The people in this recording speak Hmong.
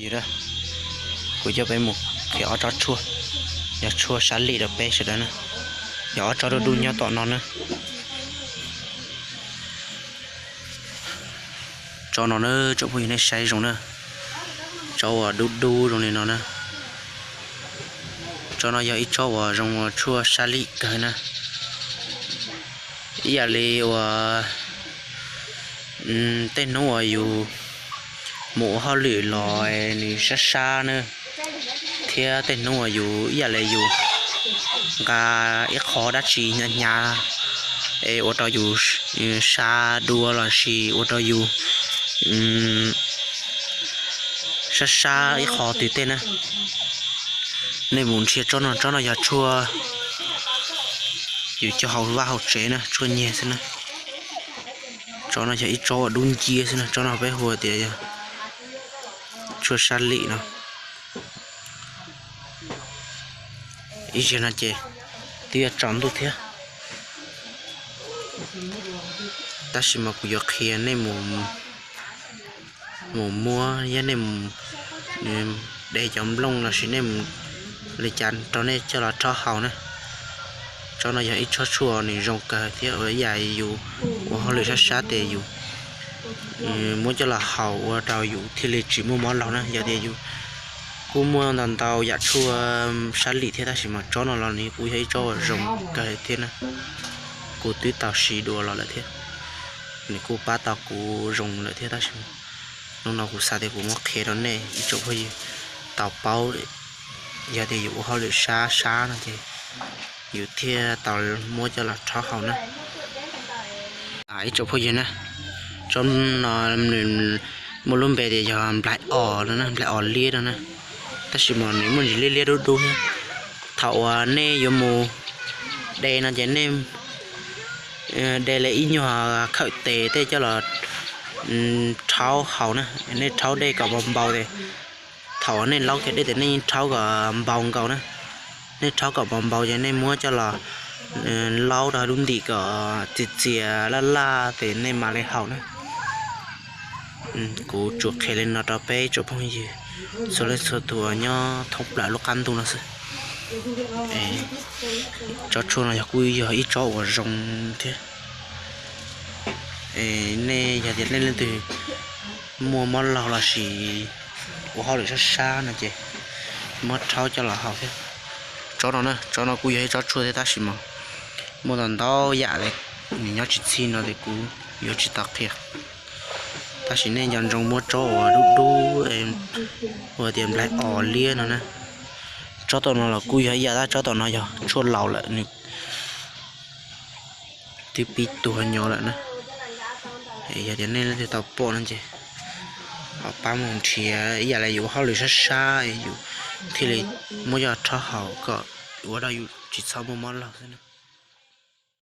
Yog, kuv coj peb mus qhia ob tsob tshuaj, yog tshuaj sab lim rau peb sawv daws na. Yog ob tsob dub dub nyob tom no na. Tsob no na, tsob phooj ywg nej saib zoo na, tsob uas dub dub zoo li no na. Tsob no yog ib tsob uas zoo ua tshuaj sab lim kawg na. Ib yam li uas tej hnub uas yus mus ua hauj lwm los nws sab sab na, thiab tej hnub uas yus ib yam li yus nqa ib qho dab tsi hnyav hnyav es ua rau yus sab dua lossis ua rau yus sab sab ib qho twg tej na, nej mus nrhiav tsob no, tsob no yog tshuaj yus coj hauv vaj hauv tsev na, tshuaj nyiag xwb na. Tsob no yog ib tsob uas dub nciab xwb na, tsob no peb hu tias yog tshuaj sab lim no. Ib zaug no ces twb yuav tsaus ntuj thiab, tab sis mas kuv yuav qhia nej mus muab, yog nej mus de cov nplooj lossis nej mus li cas rau nej coj los rhaub haus na. Tsob no yog ib tsob tshuaj nws zoo kawg thiab ua ib yam yus ua hauj lwm sab sab ces yus muab coj los haus ua rau yus thiaj li tsis muaj mob laug na. Yog tias yus kuj muaj ntau ntau yam tshuaj sab lim thiab tab sis mas tsob no los nws kuj yog ib tsob uas zoo kawg thiab na. Kuv twb tau siv dua los lawm thiab, nws kuj pab tau kuv zoo lawm thiab tab sis hnub no kuv xav tias kuv muab qhia rau nej ib tsoom phooj ywg tau paub, yog tias yus ua hauj lwm sab sab no ces yus thiaj tau muab coj los rhaub haus na. Ib tsoom phooj ywg na, tsob no muaj lub npe tias yog nplaig os no na, nplaig os liab no na, tab sis mas nws muaj ntsis liab liab dub dub thiab. Thaum uas nej yuav mus de no ces nej de li ib nyuag khawm tes tej coj los rhaub haus na, nej rhaub dej kom npau npau ces thaum uas nej laub kiag dej ces nej rhaub kom npau nkaus na. Nej rhaub kom npau npau ces nej muab coj los laub rau lub ntim kom txias txias laj laj ces nej mam li haus na. Kuv tsuas qhia li no rau peb tsoom phooj ywg txhua leej txhua tus nyob thoob plaws lub qab ntuj no xwb. Tsob tshuaj no yog kuj yog ib tsob uas zoo thiab. Nej yog tias nej leej twg muaj mob laug lossis ua hauj lwm sab sab no ces muab rhaub coj los haus thiab. Tsob no na, tsob no kuj yog ib tsob tshuaj thiab tab sis mas muaj ntau ntau yam li, nws nyob tsis txhij no ces kuv yuav tsis tau qhia. Tab sis nej nco ntsoov muab tsob uas dub dub ua tias nplaig os liab no na. Tsob tom no los kuj yog ib yam tab tsob tom no yog tshuaj laus lawm, nws twb pib tuag nyo lawm na. Yog tias nej leej twg tau pom no ces ho pab mus nrhiav ib yam li yus ua hauj lwm sab sab yus thiaj li muab coj rhaub haus kom ua rau yus tsis txhob muaj mob laug xwb na.